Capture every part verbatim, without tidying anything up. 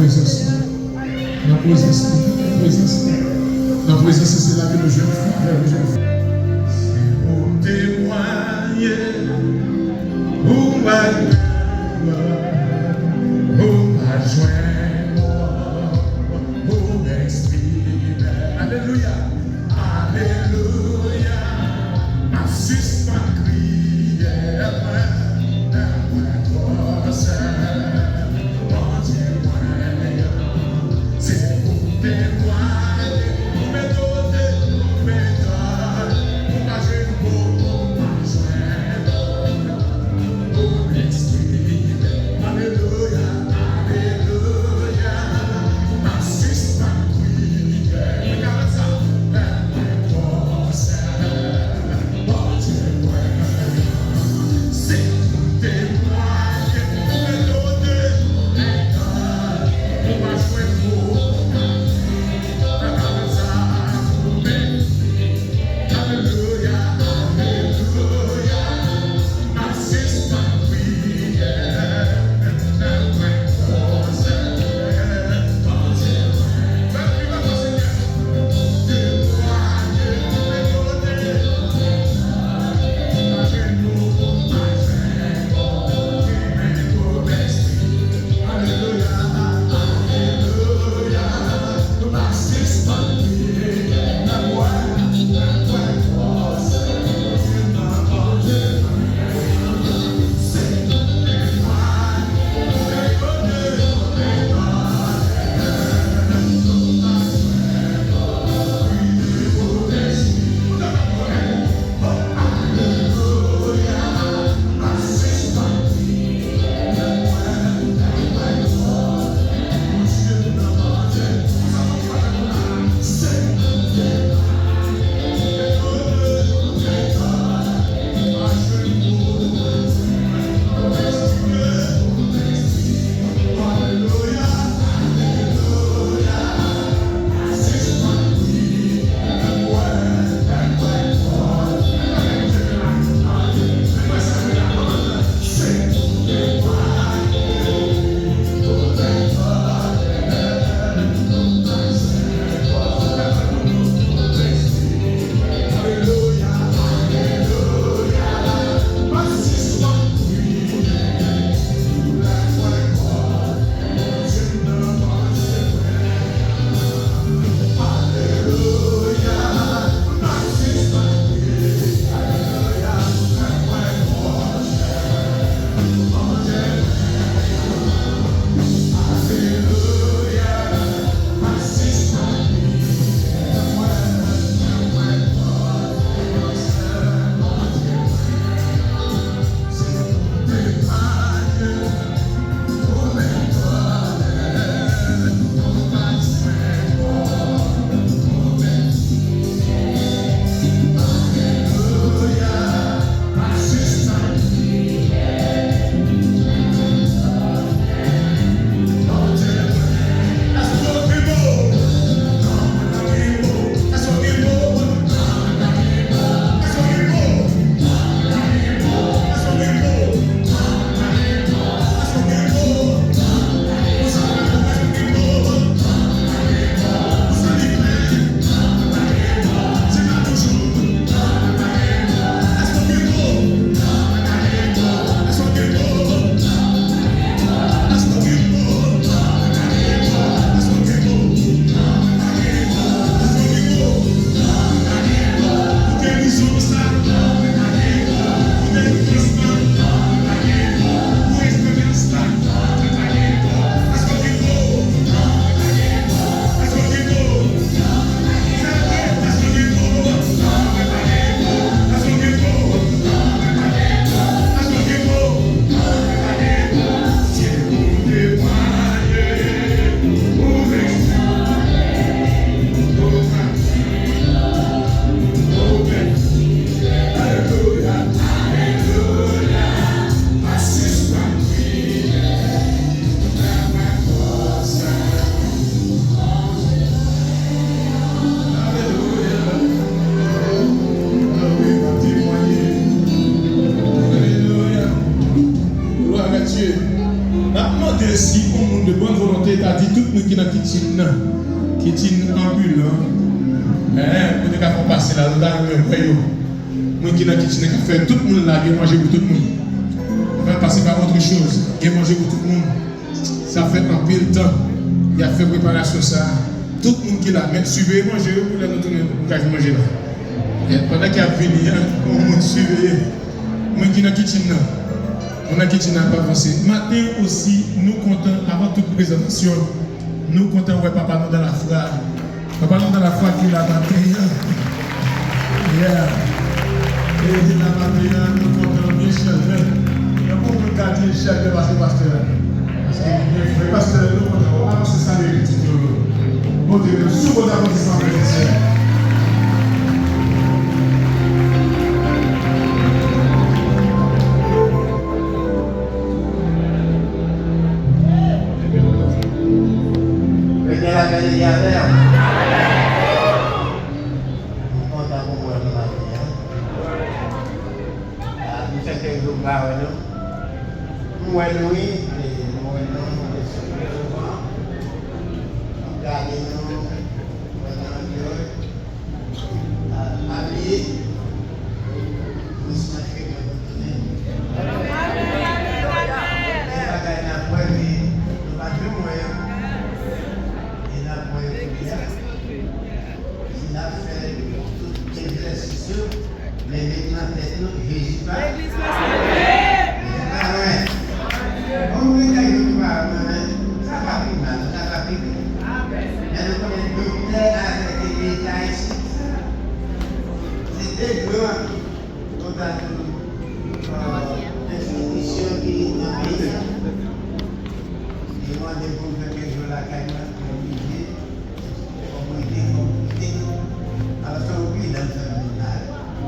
Prezans li. Nan prezans li, nan prezans li. Nan prezans li, se la ke nou jwenn favè, nou jwenn favè. Se pou m temwaye, ou pa, ou pa jwenn mò, pou m eksprime. Alelouya. Alelouya. M ap sispann kriye, mwen, mwen twò sèl. Bondye mwen an, se ou te pwale, ou mete w te, ou mete w, ou pa jwenn, ou pa jwenn. Ou eksprime. Alelouya, alelouya. Te ta di tout moun ki nan kitchen nan, kitchen anbilan, eh, moun yo ka fè pase la, nou ta renmen wè yo. Moun ki nan kitchen nan ka fè tout moun la gen manje pou tout moun. Anfen, pase pa otre choz, gen manje pou tout moun. Sa fè anpil tan y ap fè preparasyon sa a. Tout moun ki la, men siveye manje yo pou lè nou tounen, nou ka jwenn manje la. E pandan k ap vini an, yon moun siveye moun ki nan kitchen nan. Moun nan kitchen nan ap avanse. Maten osi, nou kontan, avan tout prezantasyon, nou kontan wè papa nou dans la foi. Papa nou dans la foi ki la maten an. Yeah. E ki la maten an, nou kontan byen chèlbè. Yon bon moun ka di l chèlbè pase pastè a. Paske li byen fre. Pastè, nou kontan. Avanse salye pitit yo. Monte yo sou bon apòt sa, frè e sè. Mete la bèl avè w. M kontan pou mwen nan maten an. Ah, m fè kèk jou m pa wè nou. M wè nou wi, e m wè nou, nou te sou souvan. M ap gade nou, m wè nou andeyò. Ah, pa bliye, nou se nan chemen pou tounen. Gen bagay n ap wè, men nou pa janm wè yo. E n ap wè yo kounye a. Si n ap fè tout egzèsis yo, men met nan tèt nou, Jezi pa. Legliz pa sove. Jezi pa lwen. Bon, mwen ka yo ki pa lwen, men sa pa pi mal, sa pa pi byen. Men nou konnen doktè avèk leta isit, se de gran, konsa tou, euh, enstitisyon ki nan peyi a. Yo mande pou m fè kèk jou lakay mwen, mwen oblije. Fò m rete, fò m koute. Alò, se yon pridan m fè moun la.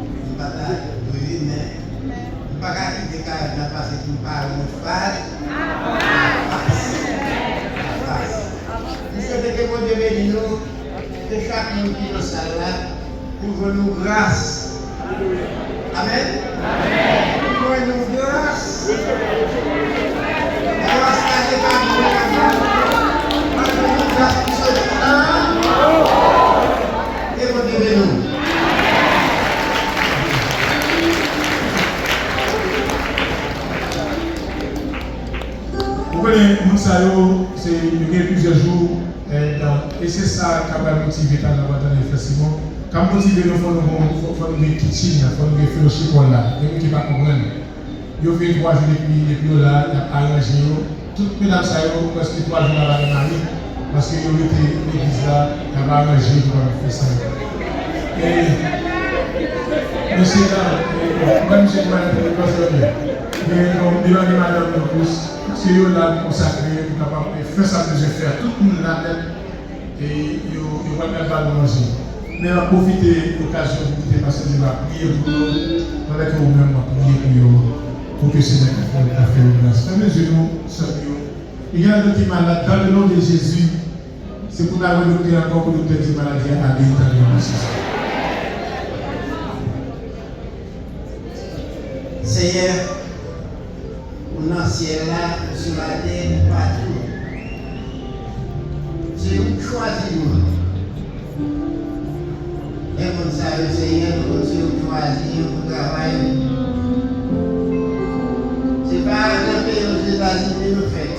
M pa ta dwe, men m pa ka kite kay la pase pou m pa wè yon faz. Faz. Faz. M swete ke Bondye beni nou, ke chak moun ki nan sal la, pou jwenn yon gras. Amèn. Pou jwenn yon gras. Gras la se pa pou mwen. Pou jwenn yon gras ki soti nan. Ke Bondye beni w. Ou konnen, moun sa yo, se, yo gen plizyè jou, eh, dan, e se sa k ap motive talè w ap tande frè Simon. K ap motive nou, fò nou gon, fò, fò nou gen kitchen nan, fò nou gen fellowship hall la. Gen moun ki pa konprann. Yo fè twa jou depi, depi yo la, y ap aranje yo. Tout medam sa yo, prèske twa jou la pa gen mari, paske yo rete legliz la, y ap aranje yo pou kapab fè sa yo. E, mesye la, e, mwen, misye di mwen, gen yon, gen yon madanm nan plis, paske yo la pou konsakre, pou kapab fè sa yo bezwen fè. Tout moun la nèt. E yo, yo pral met ba nou manje. Men n ap pwofite okazyon pou kite pastè Djeva priye pou nou, pandan ke ou menm w ap priye pou yo, pou ke Senyè ka fè, ka fè yo gras. Fèmen je nou, sèl yo. E gen ladan ki malad, dans le nom de Jésus, se pou n al wè doktè ankò, pou doktè di maladi a ale, dans le nom de Jésus. Senyè, ou nan syèl la, ou sou latè, ou patou. Se ou k chwazi moun. Men moun sa yo, Senyè, nou konn se ou k chwazi yo pou travay. Se pa nan peyi Ozetazini nou fèt.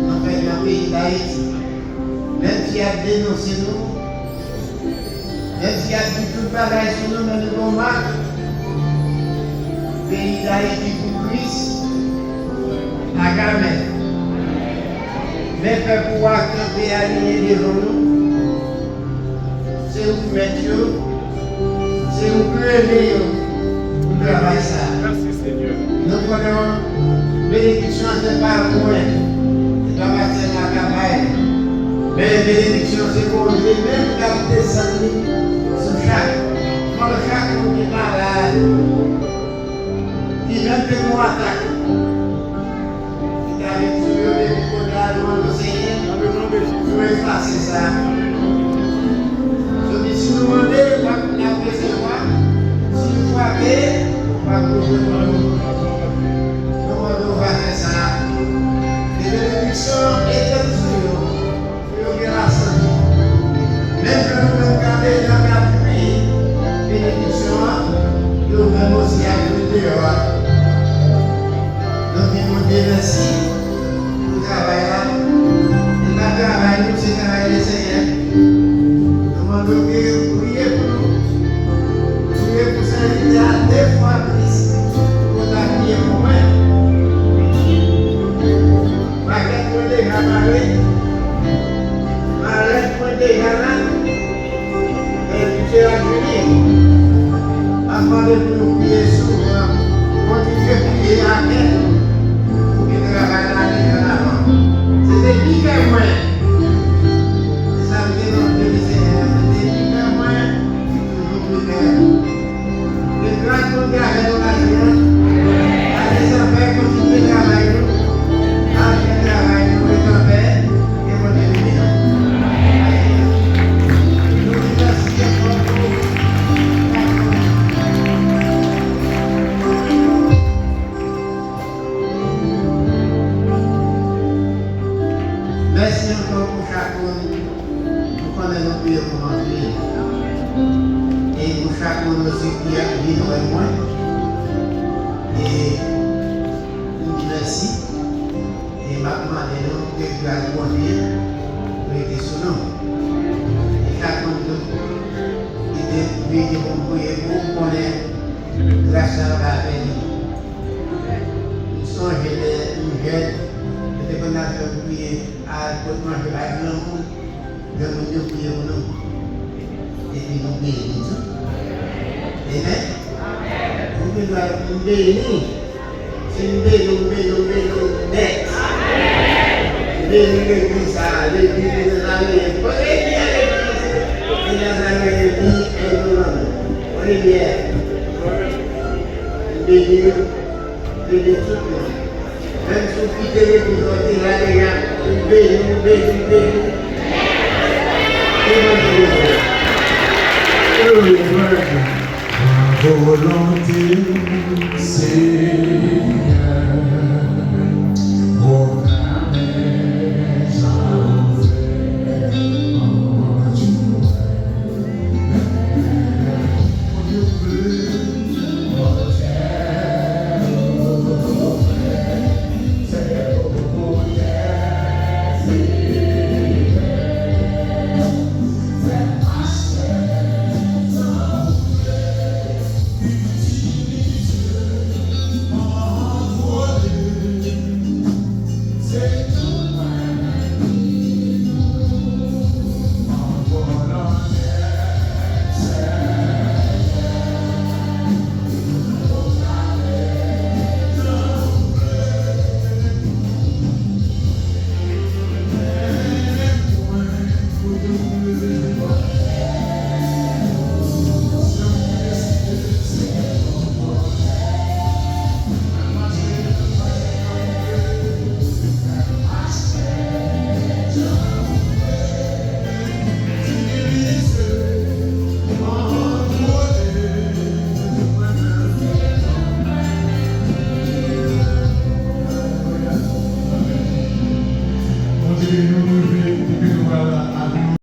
Nou fèt nan peyi Dayiti. Menm si y ap denonse nou, menm si y ap di tout bagay sou nou, men nou gon mak. Peyi Dayiti pou Kris, agamè. Men pèp ou a kanpe aliyen devan nou. Se ou k mèt yo, se ou k rele yo pou travay sa a. Mèsi, Senyè. Nou konnen benediksyon an se pa mwen, se pa pastè la ka bay. Men benediksyon se Bondye menm k ap desann li sou chak, kò chak moun ki malad, ki menm te gon atak. Ki ta vin sou yo depi kote a, nou mande w, Senyè, pou efase sa. Jodi, si nou mande, w ap, n ap resevwa. Si nou frape, w ap louvri pou nou. Nou mande w va fè sa. Ke benediksyon Mèsi ankò pou chak moun. Nou konnen nou priye pou anpil. E pou chak moun osi ki ap vin wè mwen. E m di mèsi. E m ap mande nou ke gras Bondye rete sou nou. E chak moun tou ki te vini pou m priye pou ou, konnen gras la pa pèdi. M sonje lè m jèn, yo te konn ap fè m priye, al pot manje bay granmoun, granmoun yo priye pou nou. Epi nou beni tou. Amen. Nou gen dwa di m beni. Si m beni w, m beni w, m beni w nèt. M beni legliz sa a, legliz de Nazaryen. Kote ki gen legliz de Nazaryen pi enpòtan? Kote ki gen? M beni w, m beni tout moun. Menm si w kite legliz la, w te la deja, m beni w, m beni w, m beni w. Evanjelize. Glorify God. La volonté du Seigneur.